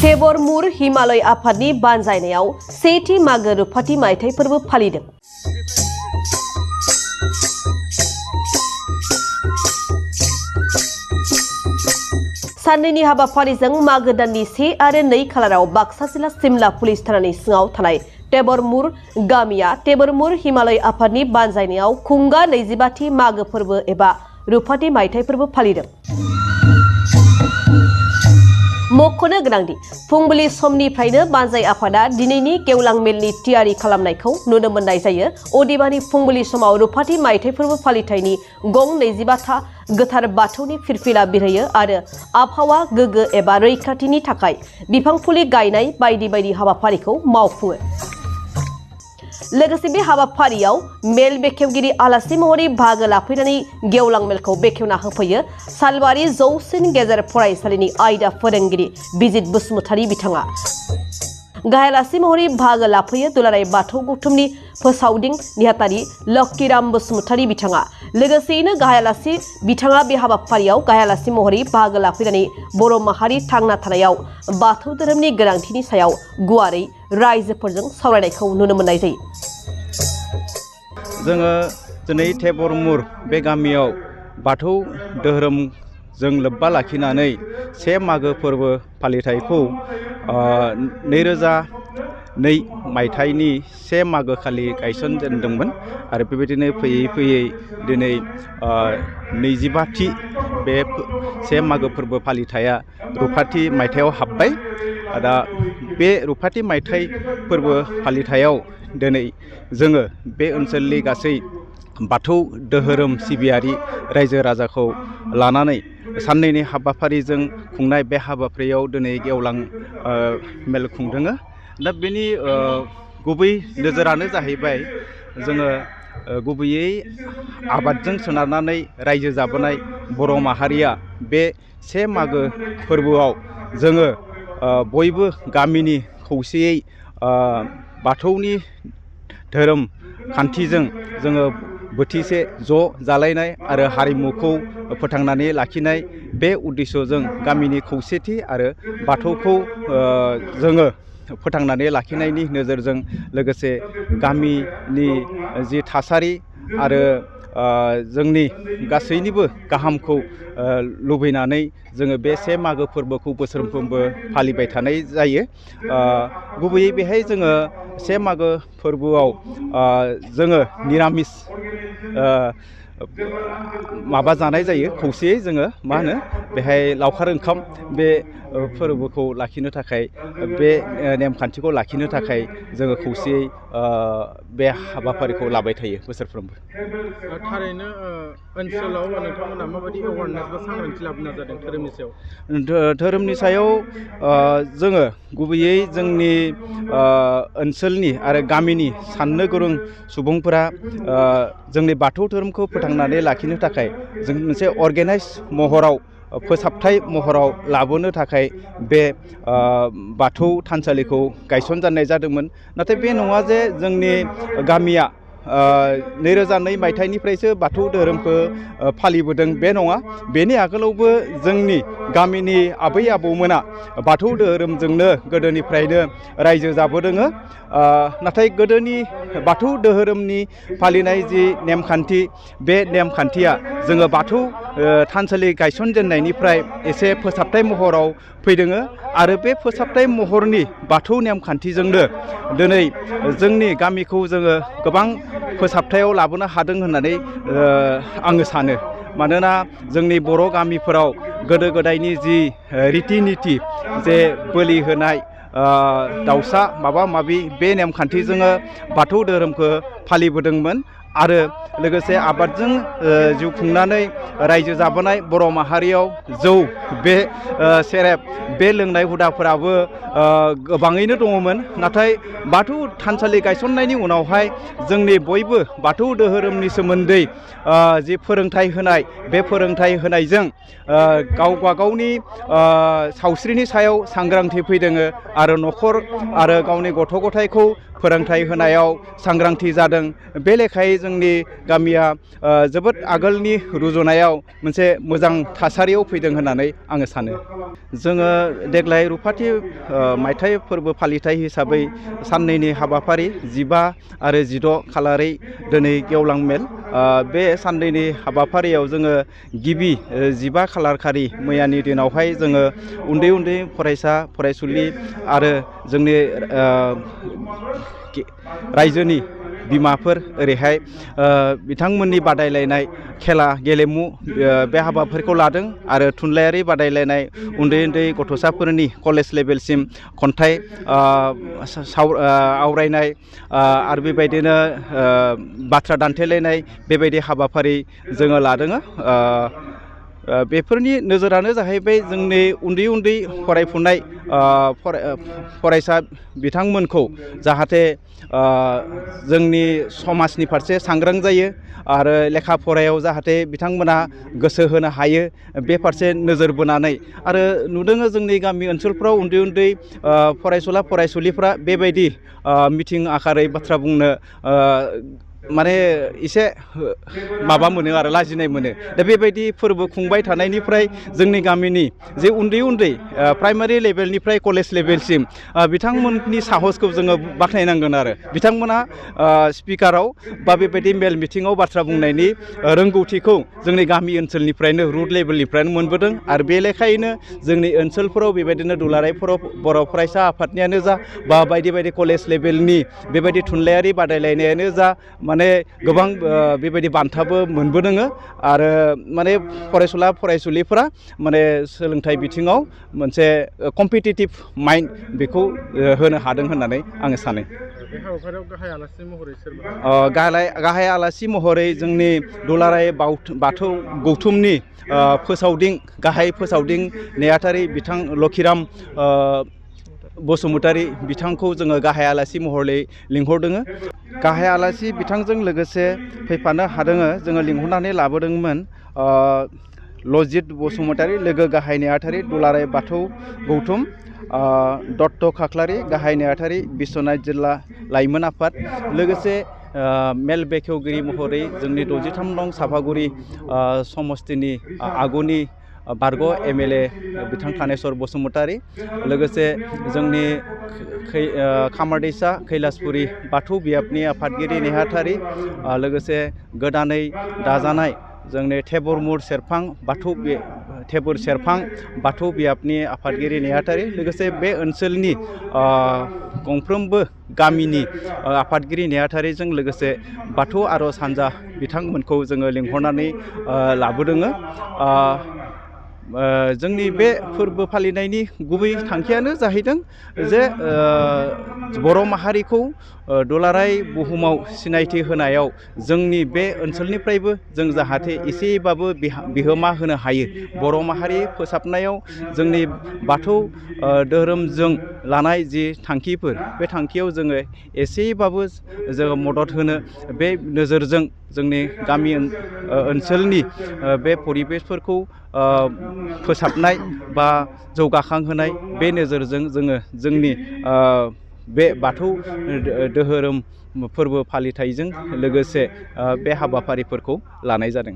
टेबर मुर हिमालय आफादनि बानजायनायाव सेथि मागो रुफाथि मायथाइ फोरबो फालिदों। साननैनि हाबाफारिजों मागो दाननि 1 आरो 2 खालाराव बाक्सा जिल्ला सिमला पुलिस थानानि सिङाव थानाय टेबर मुर गामिया टेबर मुर हिमालय आफादनि बानजायनायाव खुंगा 25थि मागो फोरबो एबा रुफाथि मायथाइ फोरबो फालिदों। मख'नो गोनांदि फुंबिलि समनिफ्रायनो बानजाय आफादा दिनैनि गेवलां मेलनि थियारि खालामनायखौ नुनो मोननाय जायो। अदेबानि फुंबिलि समाव रुफाथि मायथाइ फोरबो फालिथायनि गं 25था गोथार बाथौनि फिरफिला बिरहोयो आरो आबहावा गोग्गो एबा रैखाथिनि थाखाय बिफां फुलि गायनाय बायदि बायदि हाबाफारिखौ मावफुङो। लोगोसे बे हाबाफारियाव मेल बेखेवगिरि आलासि महरै बाहागो लाफैनानै गेवलां मेलखौ बेखेवना होफैयो सालबारि जौसिन गेजेर फरायसालिनि आयदा फोरोंगिरि बिजित बसुमतारी बिथाङा। गाहाय आलासि महरै बाहागो लाफैयो दुलाराय बाथौ गौथुमनि फोसावदिं नेहाथारि लक्ष्मीराम बसुमतारी बिथाङा। लोगोसेयैनो गाहाय आलासि बिथाङा बे हाबाफारियाव गाहाय आलासि महरै बाहागो लाफैनानै बर' माहारि थांना थानायाव बाथौ धोरोमनि गोनांथिनि सायाव गुवारै रायजोफोरजों सावरायनायखौ नुनो मोननाय जायो। जोङो दिनै टेबर मुर बे गामियाव बाथौ धोरोमजों लोब्बा लाखिनानै 1 मागो फोरबो फालिथायखौ 2002 मायथाइनि 1 मागो खालि गायसनजेनदोंमोन आरो बेबायदिनो फैयै फैयै दिनै 25थि बे 1 मागो फोरबो फालिथाया रुफाथि मायथाइयाव हाबबाय। दा बे रुफाथि मायथाइ फोरबो फालिथायाव दिनै जोङो बे ओनसोलनि गासै बाथौ धोरोम सिबियारि रायजो राजाखौ लानानै साननैनि हाबाफारिजों खुंनाय बे हाबाफारियाव दिनै गेवलां मेल खुंदों। दा बेनि गुबै नोजोरानो जाहैबाय जोङो गुबैयै आबादजों सोनारनानै रायजो जाबोनाय बर' माहारिया बे 1 मागो फोरबोआव जोङो बयबो गामिनि खौसेयै बाथौनि धोरोम खान्थिजों जोङो बोथिसे ज' जालायनाय आरो हारिमुखौ फोथांनानै लाखिनाय बे उद्देश्यजों गामिनि खौसेथि आरो बाथौखौ जोङो फोथांनानै लाखिनायनि नोजोरजों लोगोसे गामिनि जि थासारि आरो जोंनि गासैनिबो गाहामखौ लुबैनानै जोङो बे 1 मागो फोरबोखौ बोसोरफ्रोमबो फालिबाय थानाय जायो। गुबैयै बेहाय जोङो 1 मागो फोरबोआव जोङो निरामिस माबा जानाय जायो खौसेयै जोङो मा होनो बेहाय लावखार ओंखाम बे फोरबोखौ लाखिनो थाखाय बे नेमखान्थिखौ लाखिनो थाखाय जोङो खौसेयै बे हाबाफारिखौ लाबाय थायो बोसोरफ्रोमबो। थारैनो ओनसोलाव नोंथांमोना माबायदि एवारनेस बा सांग्रांथि लाबोनो जादों धोरोमनि सायाव? धोरोमनि सायाव जोङो गुबैयै जोंनि ओनसोलनि आरो गामिनि साननो गोरों सुबुंफोरा जोंनि बाथौ धोरोमखौ फोथांनानै लाखिनो थाखाय जों मोनसे अर्गेनाइज महराव फोसाबथाय महराव लाबोनो थाखाय बे बाथौ थानसालिखौ गायसनजानाय जादोंमोन। नाथाय बे नङा जे जोंनि गामिया 2002 मायथाइनिफ्रायसो बाथौ धोरोमखौ फालिबोदों बे नङा। बेनि आगोलावबो जोंनि गामिनि आबै आबौमोना बाथौ धोरोमजोंनो गोदोनिफ्रायनो रायजो जाबोदों। नाथाय गोदोनि बाथौ धोरोमनि फालिनाय जि नेमखान्थि बे नेमखान्थिया जोङो बाथौ थानसालि गायसनजेननायनिफ्राय एसे फोसाबथाय महराव फैदों आरो बे फोसाबथाय महरनि बाथौ नेमखान्थिजोंनो दिनै जोंनि गामिखौ जोङो गोबां फोसाबथायाव लाबोनो हादों होननानै आङो सानो। मानोना जोंनि बर' गामिफोराव गोदो गोदायनि जि रिति निति जे बोलि होनाय दाउसा माबा माबि बे नेमखान्थिजों बाथौ धोरोमखौ फालिबोदोंमोन आरो लोगोसे आबादजों जिउ खुंनानै रायजो जाबोनाय बर' माहारियाव जौ बे सेरेब बे लोंनाय हुदाफोराबो गोबाङैनो दङमोन। नाथाय बाथौ थानसालि गायसननायनि उनावहाय जोंनि बयबो बाथौ धोरोमनि सोमोन्दै जि फोरोंथाइ होनाय बे फोरोंथाइ होनायजों गावबा गावनि सावस्रिनि सायाव सांग्रांथि फैदों आरो न'खर आरो गावनि गथ' गथायखौ फोरोंथाइ होनायाव सांग्रांथि जादों। बे लेखायै जोंनि गामिया जोबोद आगोलनि रुजुनायाव मोनसे मोजां थासारियाव फैदों होननानै आङो सानो। जोङो देग्लाय रुफाथि मायथाइ फोरबो फालिथाय हिसाबै साननैनि हाबाफारि 15 आरो 16 खालारै दिनै गेवलां मेल बे साननैनि हाबाफारियाव जोङो गिबि 15 खालार खालि मैयानि दिनावहाय जोङो उन्दै उन्दै फरायसा फरायसुलि आरो जोंनि रायजोनि बिमाफोर ओरैहाय बिथांमोननि बादायलायनाय खेला गेलेमु बे हाबाफारिखौ लादों आरो थुनलाइयारि बादायलायनाय उन्दै उन्दै गथ'साफोरनि कलेज लेभेलसिम खन्थाइ आवरायनाय आरो बेबायदिनो बाथ्रा दान्थेलायनाय बेबायदि हाबाफारि जोङो लादों। बेफोरनि नोजोरानो जाहैबाय जोंनि उन्दै उन्दै फरायफुनाय फरायसा बिथांमोनखौ जाहाथे जोंनि समाजनि फारसे सांग्रां जायो आरो लेखा फरायाव जाहाथे बिथांमोना गोसो होनो हायो बे फारसे नोजोर बोनानै आरो नुदों जोंनि गामि ओनसोलफ्राव उन्दै उन्दै फरायसुला फरायसुलिफ्रा बेबायदि मिथिं आखारै बाथ्रा बुंनो माने एसे माबा मोनो आरो लाजिनाय मोनो। दा बेबायदि फोरबो खुंबाय थानायनिफ्राय जोंनि गामिनि जे उन्दै उन्दै प्राइमारि लेभेलनिफ्राय कलेज लेभेलसिम बिथांमोननि साहसखौ जोङो बाख्नायनांगोन आरो बिथांमोना स्पिकाराव बा बेबायदि मेल मिथिङाव बाथ्रा बुंनायनि रोंगौथिखौ जोंनि गामि ओनसोलनिफ्रायनो रुट लेभेलनिफ्रायनो मोनबोदों आरो बे लेखायैनो जोंनि ओनसोलफोराव बेबायदिनो दुलाराय बर' फरायसा आफादनियानो जा बा बायदि बायदि कलेज लेभेलनि बेबायदि थुनलाइयारि बादायलायनायानो जा माने गोबां बेबायदि बान्थाबो मोनबोदों आरो माने फरायसुला फरायसुलिफोरा माने सोलोंथाइ बिथिङाव मोनसे कम्पिटिटिभ माइन्ड बेखौ होनो हादों होननानै आङो सानो। बे हाबाफारियाव गाहाय आलासि महरै सोरबा गाहाय आलासि महरै जोंनि दुलाराय बाथौ गौथुमनि गाहाय फोसावदिं नेहाथारि बिथां लखिराम बसुमतारी बिथांखौ जोङो गाहाय आलासि महरै लिंहरदों। गाहाय आलासि बिथांजों लोगोसे फैफानो हादों जोङो लिंहरनानै लाबोदोंमोन लजित बसुमतारी लोगो गाहाय नेहाथारि दुलाराय बाथौ गौथुम, दत्त खाख्लारि गाहाय नेहाथारि बिश्वनाथ जिल्ला लाइमोन आफाद, लोगोसे मेल बेखेवगिरि महरै जोंनि 63 नं साफागुरि समस्तिनि आगुनि बारग' MLA बिथां थानेस्वर बसुमतारी, लोगोसे जोंनि खामारदैसा कैलासपुरि बाथौ बियाबनि आफादगिरि नेहाथारि, लोगोसे गोदानै दाजानाय जोंनि थेबुर सेरफां बाथौ बियाबनि आफादगिरि नेहाथारि, लोगोसे बे ओनसोलनि गंफ्रोमबो गामिनि आफादगिरि नेहाथारिजों लोगोसे बाथौ आर'ज हान्जा बिथांमोनखौ जोङो लिंहरनानै लाबोदों। जोंनि बे फोरबो फालिनायनि गुबै थांखियानो जाहैदों जे बर' माहारिखौ दुलाराय बुहुमाव सिनायथि होनायाव जोंनि बे ओनसोलनिफ्रायबो जों जाहाथे एसेबाबो बिहोमा होनो हायो। बर' माहारि फोसाबनायाव जोंनि बाथौ धोरोमजों लानाय जि थांखिफोर बे थांखियाव जोङो एसेबाबो जोङो मदद होनो बे नोजोरजों जोंनि गामि ओनसोलनि बे परिबेसफोरखौ फोसाबनाय बा जौगाखांहोनाय बे नोजोरजों जोङो जोंनि बे बाथौ धोरोम फोरबो फालिथायजों लोगोसे बे हाबाफारिफोरखौ लानाय जादों।